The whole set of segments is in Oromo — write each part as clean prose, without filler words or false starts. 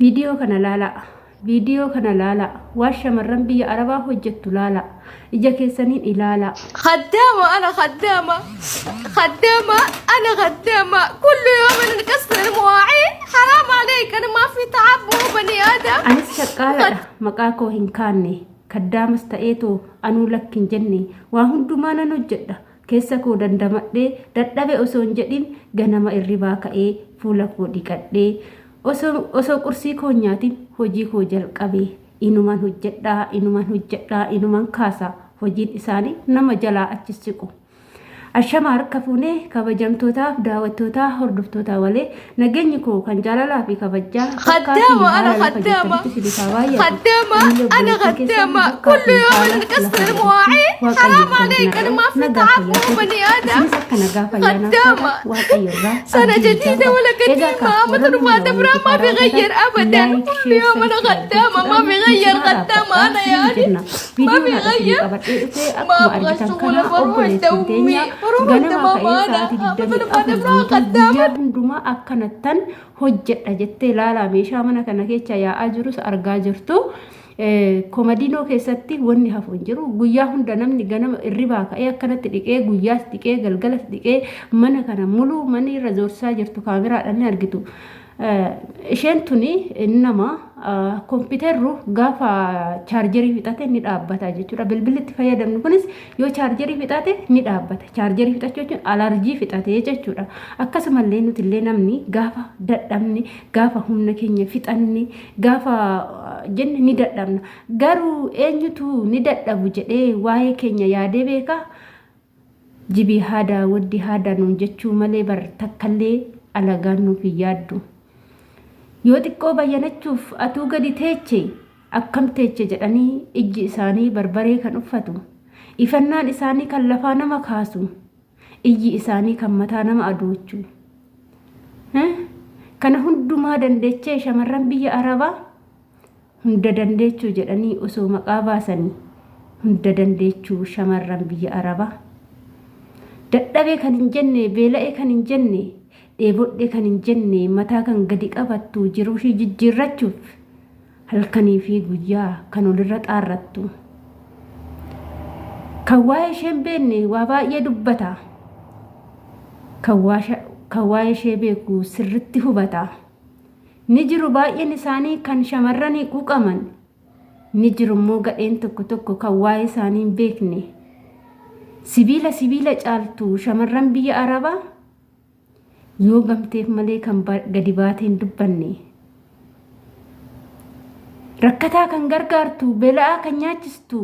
Viidiyoo kana laalaa. Viidiyoo kana laalaa. Waan shamarran biyya Arabaa hojjettu laalaa. Ija keessaniin ilaalaa. خدامة أنا خدامة خدامة أنا خدامة كل يوم أنا نكسر المواعين حرام عليك أنا ما في تعب وهو بني آدم Anis shaqqaaladha maqaa koo hin kaanne kaddaamas ta'eetoo anuu lakki hin jenne waa hundumaa nan hojjedha keessa koo dandamadhee dadhabe osoo hin jedhin ganama irribaa ka'ee fuula koo dhiqadhee osoo qursii koo hin nyaatin hojii koo jalqabee inuman hojjedhaa inuman hojjedhaa inuman kaasa hojiin isaanii nama jalaa achi siqu. Ashama harka fuunee kabajamtootaaf daawwattootaa hordoftoota walee nageenyi koo kan jaalalaa fi kabajaa bakkaa fi خدامة أنا haala lafa خدامة jirtanitti isiniif haa baay'atu. خدامة Anillee أنا obboleettii keessan خدامة bakkaa كل fi يوم haala أنا lafa نكسر jirtanitti المواعين Waaqayyo حرام kan عليك أنا naga'e ما في nagaa تعب fayyaa وهو ta'e بني آدم isinis akka nagaa fayyaa naaf taatan خدامة Waaqayyo irraa سنة abdii guddaa جديدة qaba. ولا Egaa قديمة kaa مثل warroonni ما mana دبرة walitti ما haaraa taatan بيغير أبدا like كل share يوم أنا subscribe خدامة ما gochuudhaan nu بيغير cinaa خدامة dhaabbadhaa أنا isiniin يعني jenna. ما Viidiyoon har'a isinii بيغير qabadhee dhufee ما akkuma أبغى argitan الشغل kana بروح عند obboleettiin أمي teenya بروح عند ganamaa ماما ka'ee أنا sa'aatii مثل ما 24 دبرة guutuu خدامة guyyaa hundumaa akkanattan hojjedha jettee ilaalaa meeshaa mana kana keessa yaa'aa jirus argaa jirtu. Komadiinoo keessatti wanni hafu hin jiru. Guyyaa hunda namni ganama irribaa ka'ee akkanatti dhiqee guyyaas dhiqee galgalas dhiqee mana kana muluu manni irra zoorsaa jirtu kaameraadhaan ni argitu. Isheen tuni nama kompiitarru gaafa chaarjerii fixate ni dhaabbata jechuudha. Bilbilli itti fayyadamnu kunis yoo chaarjerii fixate ni dhaabbata. Chaarjerii fixachuu jechuun alarjii fixate jechuudha. Akkasumallee nuti illee namni gaafa dadhabne, gaafa humna keenya fixanne, gaafa jenne ni dadhabna. Garuu eenyutu ni dadhabu jedhee waa'ee keenya yaadee beekaa? Jibii haadaa waddi haadaa nuun jechuu malee bar takkallee alagaan nuuf hin yaaddu. Yoo xiqqoo bayyanachuuf atuu gadi teeche akkam teeche jedhanii ijji isaanii barbaree kan uffatu. Ifannaan isaanii kan lafaa nama kaasu. Iyyi isaanii kan mataa nama adoochu. Kana hundumaa dandeechee shamarran biyya Arabaa hunda dandeechuu jedhanii osoo maqaa baasanii hunda dandeechuu shamarran biyya Arabaa. Dadhabee kan hin jenne, beela'ee kan hin jenne, dheebodhe kan hin jenne, mataa kan gadi qabattu jiruu ishii jijjiirrachuuf halkanii fi guyyaa kan olirra xaarrattu. Kan waa'ee ishee hin beekne waa baay'ee dubbata. Kan waa'ee ishee beeku sirritti hubata. Ni jiru baay'een isaanii kan shamarranii quuqaman. Ni jiru immoo gadheen tokko tokko kan waa'ee isaanii hin beekne. Sibiila sibiila caaltu shamarran biyya Arabaa yoo gamteef malee kan gadi baatee hin dubbanne. Rakkataa kan gargaartu, beela'aa kan nyaachistu,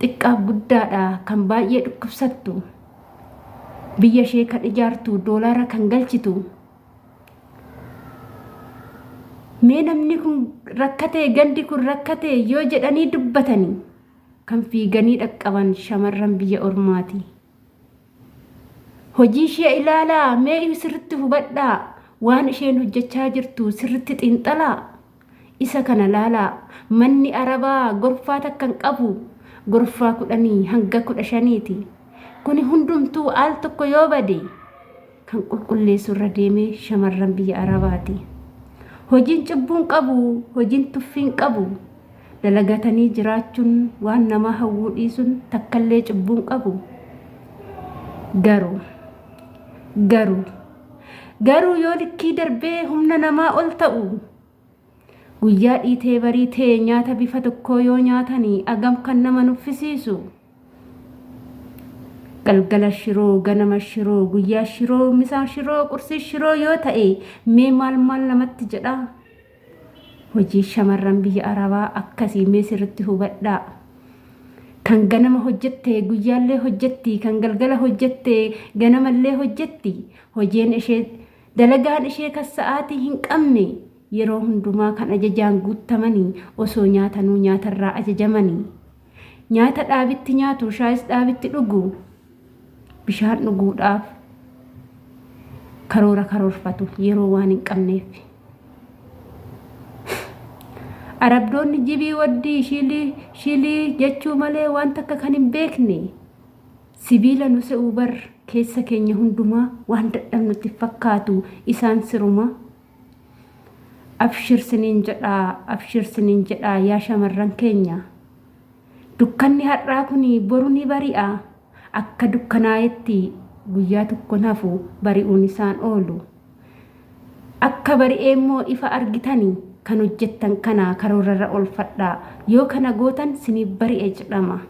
xiqqaaf guddaadha kan baay'ee dhukkubsattu, biyya ishee kan ijaartu, doolaara kan galchitu. Mee namni kun rakkate, gandi kun rakkate yoo jedhanii dubbatanii kan fiiganii dhaqqaban shamarran biyya ormaati. Hojii ishee ilaalaa, mee sirritti hubadhaa, waan isheen hojjechaa jirtu sirritti xiinxalaa. Isa kana laalaa, manni Arabaa gorfaa takka hin qabu, gorfaa 10 hanga 15ti. Kuni hundumtuu al tokko yoo bade kan qulqulleessu irra deemee shamarran biyya Arabaati. Hojiin cubbuu hin qabu, hojiin tuffii hin qabu. Dalagatanii jiraachuun waan namaa hawwuu dhiisuun takkallee cubbuu hin qabu. Garuu garuu garuu yoo likkii darbee humna namaa ol ta'u guyyaa dhiitee bariitee nyaata bifa tokkoo yoo nyaatanii agam kan nama nuffisiisu. Galgala shiroo, ganama shiroo, guyyaa shiroo, misaa shiroo, qursii shiroo yoo ta'e mee maal maal namatti jedhaa? Hojii shamarran biyya Arabaa akkasii mee sirritti hubadhaa. Kan ganama hojjette guyyaallee hojjetti, kan galgala hojjette ganamallee hojjetti. Hojiin ishee dalagaan ishee kan sa'aatii hin qabne yeroo hundumaa kan ajajaan guuttamanii osoo nyaatanuu nyaatarraa ajajamanii. Nyaata dhaabitti nyaatu, shaayis dhaabitti dhugu. Bishaan dhuguudhaaf karoora karoorfatu yeroo waan hin qabneef. Arabdoonni jibii waddii shilii shilii jechuu malee waan takka kan hin beekne sibiila nu se'uu bar keessa keenya hundumaa waan dadhabnutti fakkaatu isaan sirumaa. Abshir siniin jedhaa, abshir siniin jedhaa yaa shamarran keenya. Dukkanni har'aa kun boru ni bari'a. Akka dukkanaa'etti guyyaa tokkon hafu bari'uun isaan oolu. Akka bari'ee immoo ifa argitani kan hojjettan kana karoorarra oolfadhaa. Yoo kana gootan siniif bari'e jedhama.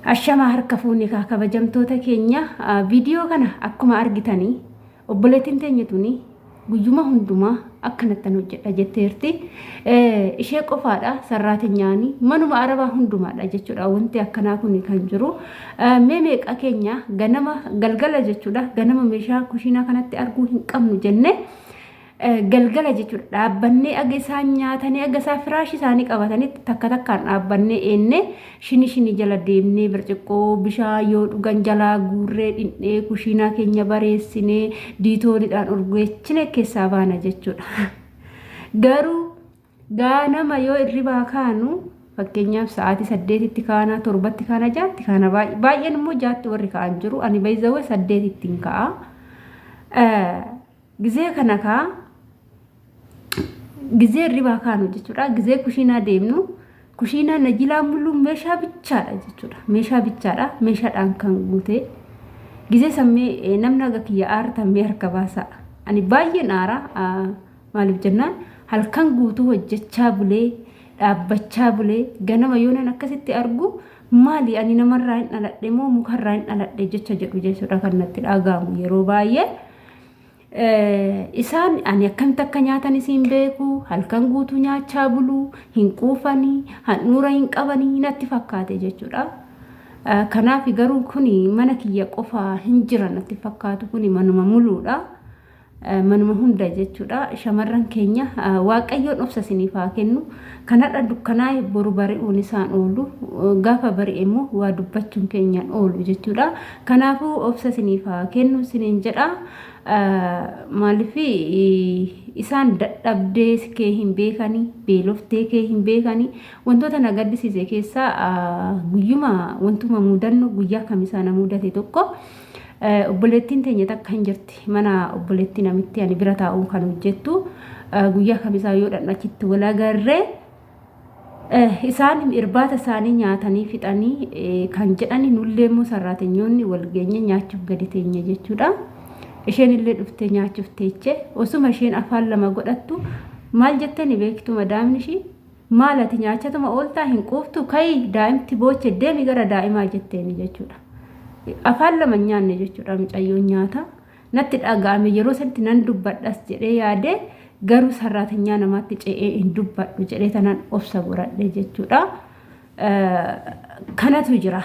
Ashamaa harka fuune kaa kabajamtoota keenya viidiyoo kana akkuma argitanii obboleettiin teenya tuni guyyuma hundumaa akkanattan hojjedha jetteerti. Ishee qofaadha sarraatenyaani manuma arabaa hundumaadha jechuudha wanti akkanaa kun kan jiru. Mee meeqa keenya ganama galgala jechuudha ganama meeshaa kushiinaa kanatti arguu hin qabnu jenne galgala jechuudha dhaabbannee aga isaan nyaatanii aga isaan firaashii isaanii qabatanitti takka takkaan dhaabbannee eennee shini shini jala deemnee birciqqoo bishaan yoo dhugan jalaa guurree dhin'ee kushiinaa keenya bareessinee diitoolidhaan urgeechine keessaa baana jechuudha. Garuu gaanama yoo irribaa kaanu fakkeenyaaf sa'aatii 8tti kaana 7tti kaana 6tti kaana baay'een immoo 6tti warri ka'an jiru ani bayzawee 8tti hin ka'a. Gizee kana kaa gizee hirribaa kaanu jechuudha. Gizee kushiinaa deemnu kushiinaa najilaa muluu meeshaa bichaadha jechuudha. Meeshaa bichaadha. Meeshaadhaan kan guute. Gizee sammee namni haga kiyya aartan mee harka baasaa. Ani baay'een aara. Maaliif jennaan halkan guutuu hojjechaa bulee dhaabbachaa bulee ganama yoonan akkasitti argu maali ani namarraa hin dhaladhe moo mukarraa hin dhaladhe jecha jedhu jechuudha kan natti dhaga'amu yeroo baay'ee. Isaan ani akkamitti akka nyaatan isin beeku halkan guutuu nyaachaa bulu hin quufanii handhuura hin qabanii natti fakkaate jechuudha. Kanaaf garuu kuni mana kiyya qofa hin jira natti fakkaatu kuni manuma muluudha. Manuma hunda jechuudha. Shamarran keenya Waaqayyoon obsa isiniif haa kennu. Kan har'a dukkanaa'e boru bari'uun isaan oolu. Gaafa bari'e immoo waa dubbachuun keenyaan oolu jechuudha. Kanaafuu obsa isiniif haa kennu isiniin jedha. Maaliif isaan dadhabdee kee hin beekanii, beeloftee kee hin beekanii. Wantoota na gaddisiise keessaa guyyuma wantuma mudannu guyyaa kamisaa na mudate tokko obboleettiin teenya takka hin jirti. Mana obboleettii namitti ani bira taa'uun kan hojjettu guyyaa kamisaa yoo dhandhu achitti wal agarree isaan irbaata isaanii nyaatanii fixanii kan jedhani nullee immoo sarraatenyoonni wal geenye nyaachuuf gadi teenye jechuudha. Isheen illee dhuftee nyaachuuf teeche osuma isheen afaan lama godhattu maal jettani beektu madaamni ishii maal ati nyaachatuma ooltaa hin quuftu ka'i daa'imti booche deemi gara daa'imaa jetteeni jechuudha. Afaan lama nyaanne jechuudha mucayyoon nyaata. Natti dhaga'ame yeroo sanitti nan dubbadhas jedhee yaade garuu sarraatinyaa namaatti ce'ee hin dubbadhu jedhee tanan obsa godhadhe jechuudha. Kanatu jira.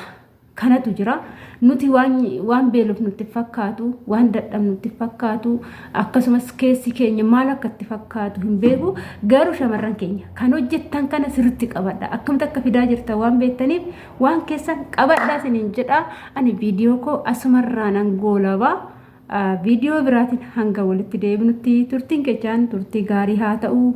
Kanatu jira. Nuti waan waan beelofnu nutti fakkaatu, waan dadhabnu nutti fakkaatu, akkasumas keessi keenya maal akka itti fakkaatu hin beeku. Garuu shamarran keenya kan hojjettan kana sirriitti qabadha. Akkamitti akka fidaa jirtan waan beektaniif Waan keessan qabadhaa isiniin jedha. Ani viidiyoo koo asumarraa nan goolaba. Viidiyoo biraatiin hanga walitti deebinutti turtiin keessan turtii gaarii haa ta'u.